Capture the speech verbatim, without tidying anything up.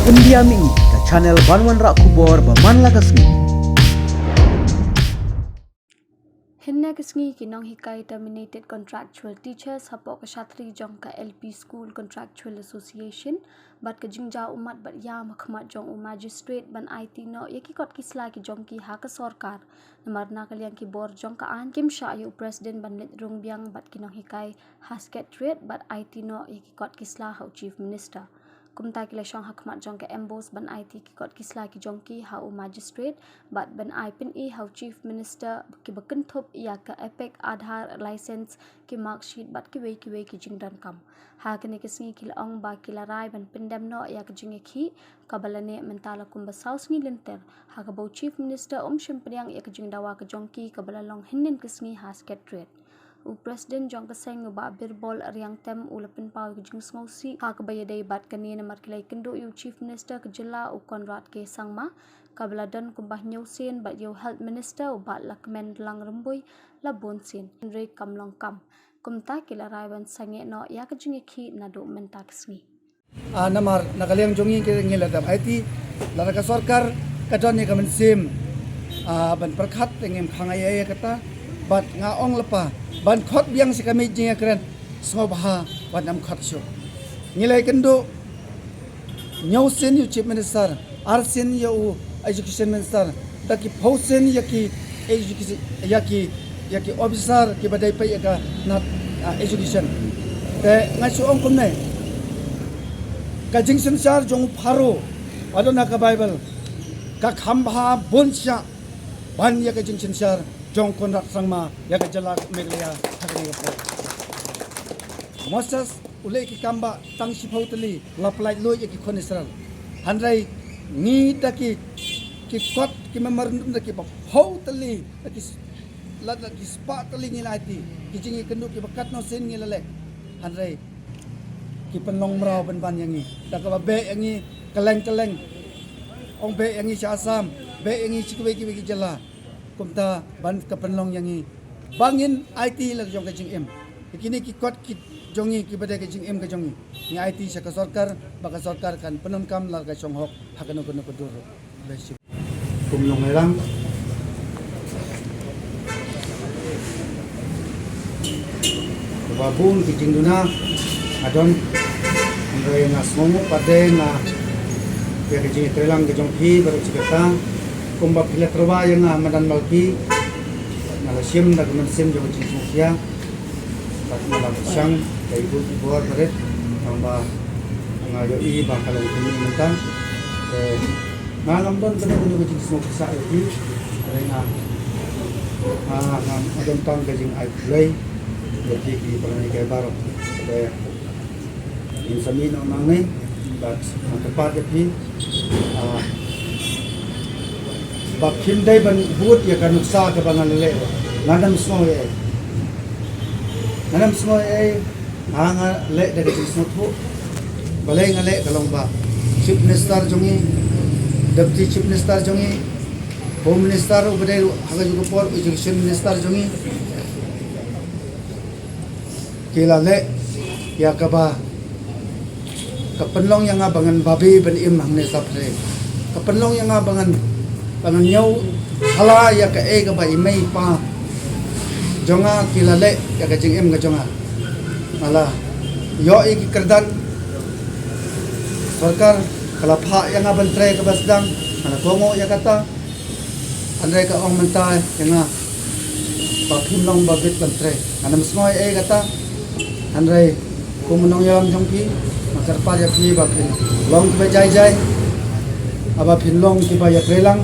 India Mini, ka channel ban wanrah khubor ba man la ka sngi. Hynne ka sngi ki nonghikai terminated contractual teachers hapoh ka shatri jong ka L P School Contractual Association bad ka jingjaw ummat bad ïam ha khmat jong u magistrate ban aiti noh ïa ki kot ki sla ki jong ki ha ka sorkar. Namar na ka liang ki bor jong ka aiñ kim shah ïa u president ban leit rung biang bad ki nonghikai ha secretariat bad aiti noh ïa ki kot ki sla ha u chief minister. Kumta ki la shong ha khmat jong ka MBOSE ban aiti ki kot ki sla ki jong ki ha u magistrate bad ban ai pyni ha u chief minister ki ba kynthup ïa ka EPIC, Aadhaar, license, ki marksheet bad kiwei kiwei ki jingdonkam. Ha kane ka sngi ki la ong ba ki la rai ban pyndem noh ïa ka jingïakhih kaba la neh mynta la kumba saw sngi lynter ha kaba u chief minister um shym pdiang ïa ka jingdawa ka jong ki kaba la long hynnin ka sngi ha secretariat. U president jong ka seng u Bah Birbal Riangtem u la pynpaw ïa ka jingsngewsih ha kaba ïadei bad kane namar ki la ïakynduh ïa u chief minister ka jylla u Conrad K Sangma kaba la don kumba hynñiew sien bad ïa u health minister u Bah Lahkmen Rymbui la bun sien. Hynrei kam long kam. Kumta ki la rai ban sangeh noh ïa ka jingïakhih naduh mynta ka sngi. Ah, namar na ka liang jong ngi ki ngi la dep aiti, lada ka sorkar ka don ïa ka mynsiem, ah, ban pyrkhat te ngim khang ai ïa kata, bad nga ong lypa ban khot biang sha ka miej jingïakren sngewbha ban ym khot shuh. Ngi la ïakynduh hynñiew sien ïa u chief minister, ar sien ïa u education minister, da ki phew sien ïa ki education, ïa ki, ïa ki officer kiba dei peit ïa ka nat, ah, education. Te nga shu ong kumne, ka jingsynshar jong u Pharaoh ba don ha ka Bible ka kham bha bun shah ban ïa ka jingsynshar jong Conrad Sangma ïa ka jylla Meghalaya ha kane ka por. Moses u leh ki kam ba tang shiphew tylli la pyllait luid ïa ki khun Israel. Hynrei ngi da ki, ki kot ki memorandum da ki ba phew tylli, da ki s-, la da ki spah tylli ngi la aiti, ki jingïakynduh kiba katno sien ngi la leh. Hynrei ki pynlong mraw pynban ïa ngi da kaba beh ïa ngi kylleng kylleng. Ong beh ïa ngi sha Assam, beh ïa ngi sha kiwei kiwei ki jylla. Kumta ban ka pynlong ïa ngi ba ngin aiti la ka jong ka jingim. Kine ki kot ki jong ngi kiba dei ka jingim ka jong ngi, ngi aiti sha ka sorkar ba ka sorkar kan pyndonkam la ka shong hok ha kano kano ka dur. Kum nongïalam ba bun ki jingduna nga don, hynrei nga sngewnguh pat de nga ïa ka jingïatreilang ka jong phi baroh shi katta. Kumba phi la tyrwa ïa nga ha madan Malki, nga la shim da ka mynsiem jong ka jingsngewsih. Bad nga la pyrshang da ki bor barit tang ba nga ïohi ba ka long kumne mynta. Te nga ngam don kano kano ka jingsngewsih ïa phi. Hynrei nga, nga, nga don tang ka jingai khublei ïa phi ki para nonghikai baroh. Te ngin sa mih noh nangne bad nga kyrpad ïa phi, ah, ba phim dei ban bud ïa ka nuksa kaba nga la leh. Ngam sngew ei ei. Ngam sngew ei ei. Nga, nga leh da ka jingsngewthuh. Balei nga leh ka long ba Chief Minister jong ngi, Deputy Chief Minister jong ngi, Home Minister uba dei ha kajuh ka por, Education Minister jong ngi, ki la leh ïa kaba ka pynlong ïa nga ba ngan babe ban im hangne sha pyrthei. Ka pynlong ïa nga ba ngan, ba ngan ñiew shala ïa kaei kaba i mei i pa jong nga ki la leh ïa ka jingim ka jong nga. Nga la ïoh ïa ki kyrdan sorkar, ka la phah ïa nga ban trei kaba sdang, nga la kohnguh ïa kata. Hynrei ka ong mynta ïa nga ba phim long ba bit ban trei. Ngam sngew ei ei kata. Hynrei kum u nongïalam jong phi, nga kyrpad ïa phi ba phin long kiba jai jai, haba phin long kiba ïatreilang